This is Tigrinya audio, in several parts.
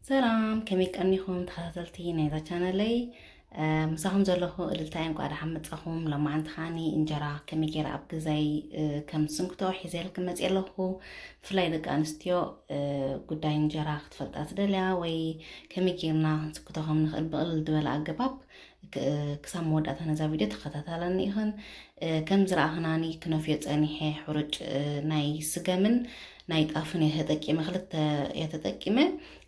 ሰላም፣ ከመይ ቀኒኹም ተኸታተልቲ ናይዛ ቻነለይ? እ፣ ምሳኹም ዘለኹ እልልታይ፣ እንኳዕ ደሓን መጻኹም። ሎማዓንቲ ከዓኒ እንጀራ ከመይ ገይረ ኣብ ገዛይ፣ እ፣ ከም ዝስንክቶ ሒዘልክን መጽየ ኣለኹ። ብፍላይ ደቂ ኣንስትዮ፣ እ፣ ጉዳይ እንጀራ ክትፈልጣ ዝደልያ ወይ ከመይ ጌርና ክንስክቶ ከም ንኽእል ብቕልል ዝበለ ኣገባብ ክ-፣ ክሳብ መወዳእታ ነዛ ቪድዮ ተኸታተላኒ ኢኽን። እ፣ ከም ዝረኣኽናኒ ክነፍዮ ጸኒሐ ሕሩጭ፣ እ፣ ናይ ስገምን ናይ ጣፍን እየ ተጠቂመ፣ ክልተ እየ ተጠቂመ።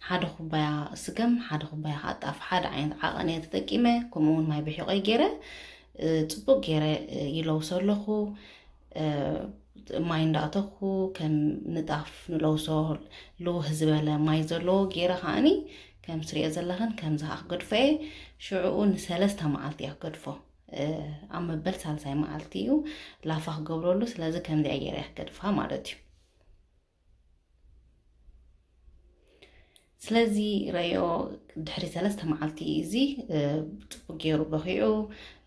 ሓደ ኩባያ ስገም፣ ሓደ ኩባያ ከዓ ጣፍ፣ ሓደ ዓይነት ዓቐን እየ ተጠቂመ። ከምኡ እውን ማይ ብሒቆይ ገይረ፣ እ፣ ጽቡቅ ገይረ፣ እ፣ ይለውሶ ኣለኹ። እ፣ ማይ እንዳእተኹ ከም ንጣፍ ንለውሶ ልውህ ዝበለ ማይ ዘለዎ ገይረ ከዓኒ ከም ስሪኦ ዘለኽን ከምዚ ከዓ ክገድፎ እየ። ሽዕኡ ንሰለስተ መዓልቲ እየ ክገድፎ። እ፣ ኣብ መበል ሳልሳይ መዓልቲ እዩ ላፋ ክገብረሉ። ስለዚ ከምዚኣ ገይረ እየ ክገድፋ ማለት እዩ። ስለዚ ረዮ ድሕሪ ሰለስተ መዓልቲ እዚ፣ እ፣ ጽቡቅ ገይሩ በኺዑ፣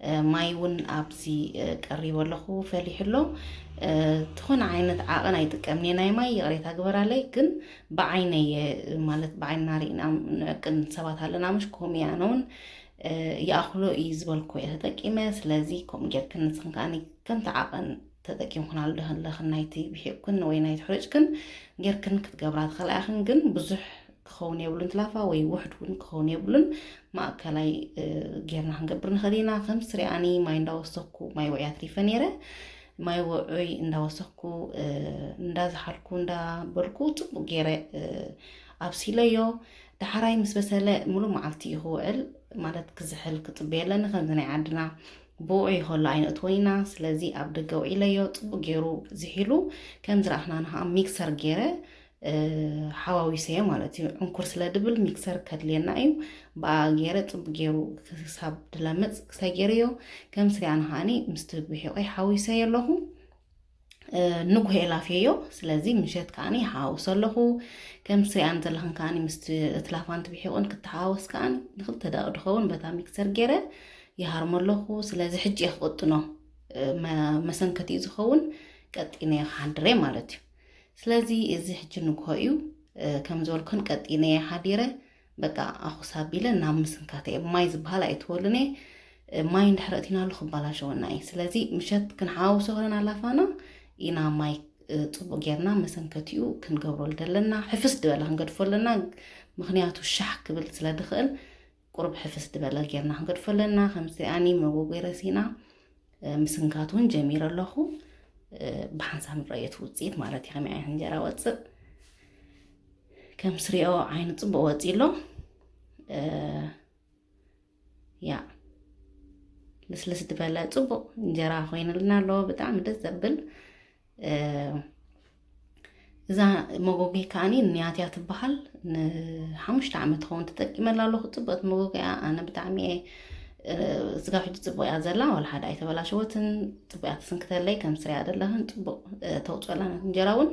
እ፣ ማይ እውን ኣብዚ፣ እ፣ ቀሪቡ ኣለኹ ፈሊሑ ኣሎ። እ፣ ዝኾነ ዓይነት ዓቐን ኣይጥቀምን እየ ናይ ማይ፣ ይቕሬታ ግበራለይ። ግን ብዓይነየ፣ ማለት ብዓይንና ርኢና ንዕቅን ሰባት ኣለና፣ ምሽ ከምኡ እየ ኣነ እውን፣ እ፣ ይኣኽሎ እዩ ዝበልኩ እየ ተጠቂመ። ስለዚ ከምኡ ጌርክን ንስኽን ከዓኒ ከምቲ ዓቐን ተጠቂምኩናሉ ደኸለኽን ናይቲ ብሒቕክን ወይ ናይቲ ሕሩጭክን ጌርክን ክትገብራ ትኽእላ ኢኽን። ግን ብዙሕ ክኸውን የብሉን ትላፋ ወይ ውሕድ እውን ክኸውን የብሉን። ማእከላይ፣ እ፣ ጌርና ክንገብር ንኽእል ኢና። ከም ስሪኣኒ ማይ እንዳወሰኩ፣ ማይ ውዑይ ኣትሪፈ ነይረ። ማይ ውዑይ እንዳወሰኩ፣ እ፣ እንዳዝሓልኩ፣ እንዳበልኩ ጽቡቅ ገይረ፣ እ፣ ኣብሲለዮ። ዳሕራይ ምስ በሰለ ሙሉእ መዓልቲ እዩ ክውዕል፣ ማለት ክዝሕል ክጽበዮ ኣለኒ። ከምዚ ናይ ዓድና ብውዑይ ከሎ ኣይነእትዎን ኢና። ስለዚ ኣብ ደገ ውዒለዮ፣ ጽቡቅ ገይሩ ዝሒሉ። ከም ዝረኣኽናኒ ከዓ ሚክሰር ገይረ፣ እ፣ ሓዋዊሰዮ ማለት እዩ። ዕንኩር ስለ ድብል ሚክሰር ከድልየና እዩ። ብኣ ገይረ ጽቡቅ ገይሩ ክሳብ ድለምጽ ክሳይ ገይረዮ። ከም ስሪኣኒ ከዓኒ ምስቲ ብሒቆይ ሓዊሰዮ ኣለኹ። እ፣ ንጉሆ የላፍየዮ። ስለዚ ምሸት ከዓኒ ይሓዋውሶ ኣለኹ። ከም ስሪኣን ዘለኽን ከዓኒ ምስቲ እቲ ላፋን ትብሒቑን ክተሓዋወስ ከዓኒ ንክልተ ደቂ ድኸውን በታ ሚክሰር ገይረ ይሃርሞ ኣለኹ። ስለዚ ሕጂ እየ ክቕጥኖ፣ እ፣ መ-፣ መሰንከቲኡ ዝኸውን ቀጢነዮ ክሓድር እየ ማለት እዩ። ስለዚ እዚ ሕጂ ንጉሆ እዩ። እ፣ ከም ዝበልኩን ቀጢነዮ ሓዲረ በቃ ኣኹስ ኣቢለ ናብ ምስንካት እየ። ማይ ዝበሃል ኣይትበሉን እየ። እ፣ ማይ እንድሕር ኣእቲናሉ ክበላሸወና እዩ። ስለዚ ምሸት ክንሓዋውሶ ከለና ላፋና ኢና ማይ፣ እ፣ ጽቡቅ ጌርና መሰንከቲኡ ክንገብረሉ ዘለና። ሕፍስ ዝበለ ክንገድፎ ኣለና። ምኽንያቱ ሻሕ ክብል ስለ ድኽእል ቁሩብ ሕፍስ ዝበለ ጌርና ክንገድፎ ኣለና። ከምዚ ኣኒ መጎጎ ረሲና፣ እ፣ ምስንካት እውን ጀሚረ ኣለኹ። እ፣ ብሓንሳብ ንረእዮ እቲ ውጽኢት ማለት እዩ፣ ከመይ ዓይነት እንጀራ ወጽእ። ከም ስሪኦ ዓይኒ ጽቡቅ ወጺእ ኣሎ። እ፣ ያ፣ ልስልስ ዝበለ ጽቡቅ እንጀራ ኮይንልና ኣሎ። ብጣዕሚ ደስ ዘብል። እ፣ እዛ መጎጎይ ከዓኒ ንያትያ ትበሃል። ንሓሙሽተ ዓመት ትኸውን ተጠቂመላ ኣለኹ። ጽቡቕቲ መጎጎያ፣ ኣነ ብጣዕሚ እየ፣ እ፣ ስጋብ ሕጂ ጽቡቕ እያ ዘላ፣ ዋላ ሓደ ኣይተበላሸወትን። ጽቡቕ እያ ትስንክተለይ፣ ከም ስሪኣ ዘለኽን ጽቡቕ፣ እ፣ ተውፅኦላ ናት እንጀራ እውን።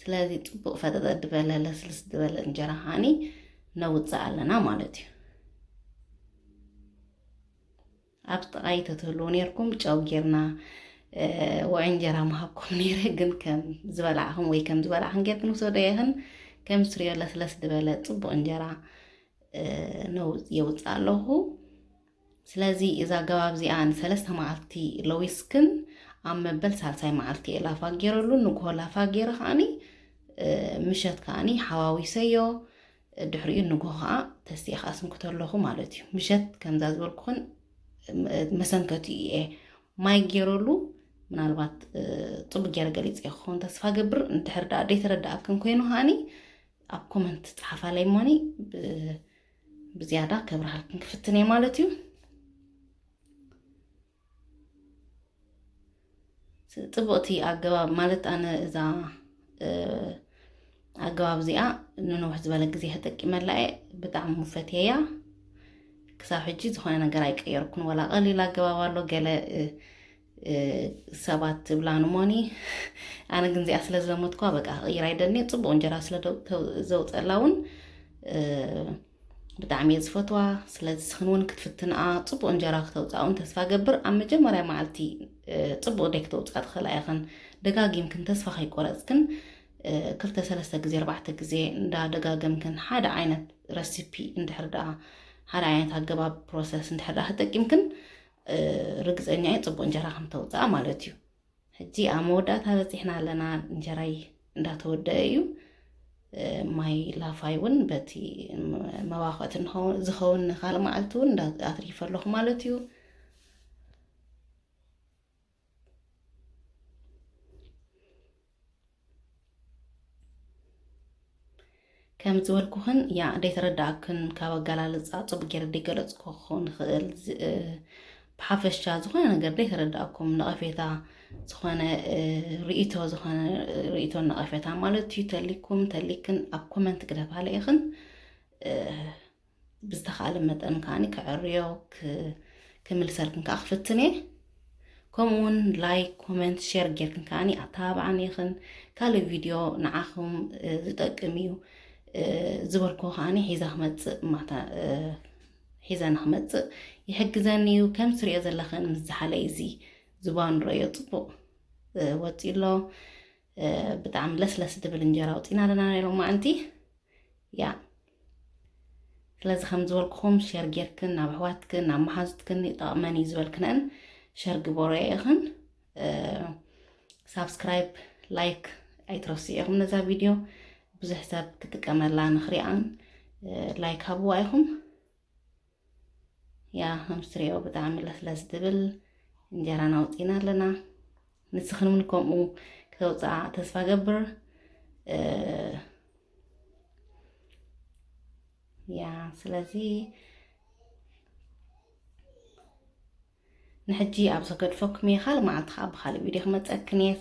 ስለዚ ጽቡቕ ፈጠጠ ዝበለ፣ ለስልስ ዝበለ እንጀራ ከዓኒ ነውፅእ ኣለና ማለት እዩ። ኣብ ጥቓይ ተትህልዉ ነይርኩም፣ ጨው ጌርና፣ እ፣ ውዑይ እንጀራ ምሃብኩም ነይረ፣ ግን ከም ዝበላዕኹም ወይ ከም ዝበላዕኽን ጌርክን ውሰዶ ኢኽን። ከም ስሪኦ ለስለስ ዝበለ ጽቡቕ እንጀራ፣ እ፣ ነው-፣ የውጽእ ኣለኹ። ስለዚ እዛ ኣገባብ እዚኣ ንሰለስተ መዓልቲ ለዊስክን ኣብ መበል ሳልሳይ መዓልቲ እየ ላፋ ጌረሉ። ንግሆ ላፋ ጌረ ከዓኒ፣ እ፣ ምሸት ከዓኒ ሓዋዊሰዮ። ድሕሪኡ ንግሆ ከዓ ተስቲኤ ከዓ ስንክቶ ኣለኹ ማለት እዩ። ምሸት ከምዛ ዝበልኩኽን መሰንከቲኡ እየ ማይ ገይረሉ። ምናልባት፣ እ፣ ጽቡቅ ገይረ ገሊጸ ክኸውን ተስፋ ገብር። እንድሕር ደኣ ዘይተረድኣክን ኮይኑ ከዓኒ ኣብ ኮመንት ጸሓፋለይ እሞኒ ብ-፣ ብዝያዳ ከብርሃልክን ክፍትን እየ ማለት እዩ። ጽቡቕቲ ኣገባብ ማለት ኣነ እዛ፣ እ፣ ኣገባብ እዚኣ ንነውሕ ዝበለ ግዜ ተጠቂመላ እየ። ብጣዕሚ ፈትየያ። ክሳብ ሕጂ ዝኾነ ነገር ኣይቀየርኩን። ወላ ቀሊል ኣገባብ ኣሎ፣ ገለ፣ እ፣ እ፣ ሰባት ትብላ ንሞኒ። ኣነ ግን እዚኣ ስለ ዝለመድኳ በቃ ክቕይራ ኣይደልንየ። ጽቡቕ እንጀራ ስለ ደው-፣ ተው-፣ ዘውፀላ እውን፣ እ፣ ብጣዕሚ እየ ዝፈትዋ። ስለዚ ንስኽን እውን ክትፍትንኣ፣ ጽቡቕ እንጀራ ክተውፅኣ እውን ተስፋ ገብር። ኣብ መጀመርያ መዓልቲ፣ እ፣ ጽቡቕ ደይ ክተውፅኣ ትኽእላ ኢኽን። ደጋጊምክን ተስፋ ከይቆረፅክን፣ ክልተ ሰለስተ ግዜ ኣርባዕተ ግዜ እንዳደጋገምክን ሓደ ዓይነት ረሲፒ እንድሕር ደኣ ሓደ ዓይነት ኣገባብ ፕሮሰስ እንድሕር ደኣ ተጠቂምክን ርግፀኛ እየ ፅቡቅ እንጀራ ከም ተውፅኣ ማለት እዩ። ሕጂ ኣብ መወዳእታ በፂሕና ኣለና። እንጀራይ እንዳተወደአ እዩ። ማይ ላፋይ እውን በቲ መባክዕቲ ዝኸውን ንካልእ መዓልቲ እውን ኣትሪፈ ኣለኹ ማለት እዩ። ከም ዝበልኩኽን ያ ደይተረዳእክን ካብ ኣገላልፃ ፅቡቅ ገይረ ደይገለፅኩ ክኸውን ይኽእል። ብሓፈሻ ዝኾነ ነገር ደይተረዳእኩም ነቐፌታ ዝኾነ ርእቶ ዝኾነ ርእቶን ነቐፌታ ማለት እዩ ተሊኩም ተሊክን ኣብ ኮመንት ግደፋለ ኢኽን። ብዝተኻእለ መጠን ከዓኒ ክዕርዮ ክምልሰልክን ከዓ ክፍትን እየ። ከምኡውን ላይክ ኮመንት ሸር ጌርክን ከዓኒ ኣተባብዓን ኢኽን። ካልእ ቪድዮ ንዓኹም ዝጠቅም እዩ ዝበልኩ ከዓኒ ሒዛ ክመፅእ ማታ ሒዘ ንክመፅእ ይሕግዘኒ እዩ። ከም ትሪኦ ዘለኽን ምስ ዝሓለ እዚ ዝባኑ ረዮ ፅቡቅ ወፂ ኣሎ። ብጣዕሚ ለስለስ ድብል እንጀራ ኣውፂና ኣለና ናይ ሎማዓንቲ። ያ ስለዚ ከም ዝበልኩኹም ሸር ጌርክን ናብ ኣሕዋትክን ናብ መሓዙትክን ይጠቕመን እዩ ዝበልክነን ሸር ግበሮ ኢኽን። ሳብስክራይብ ላይክ ኣይትረስዑ ኢኹም ነዛ ቪድዮ ብዙሕ ሰብ ክጥቀመላ ንክሪኣን ላይክ ሃብዋ ኢኹም። ያ ከም ትሪኦ ብጣዕሚ ለስለስ ዝብል እንጀራና ኣውፂና ኣለና። ንስኽን እውን ከምኡ ክተውፅኣ ተስፋ ገብር። ያ ስለዚ ንሕጂ ኣብ ዘገድፈኩም እየ። ካልእ መዓልቲ ከዓ ብካልእ ቪድዮ ክመፀክን እየ።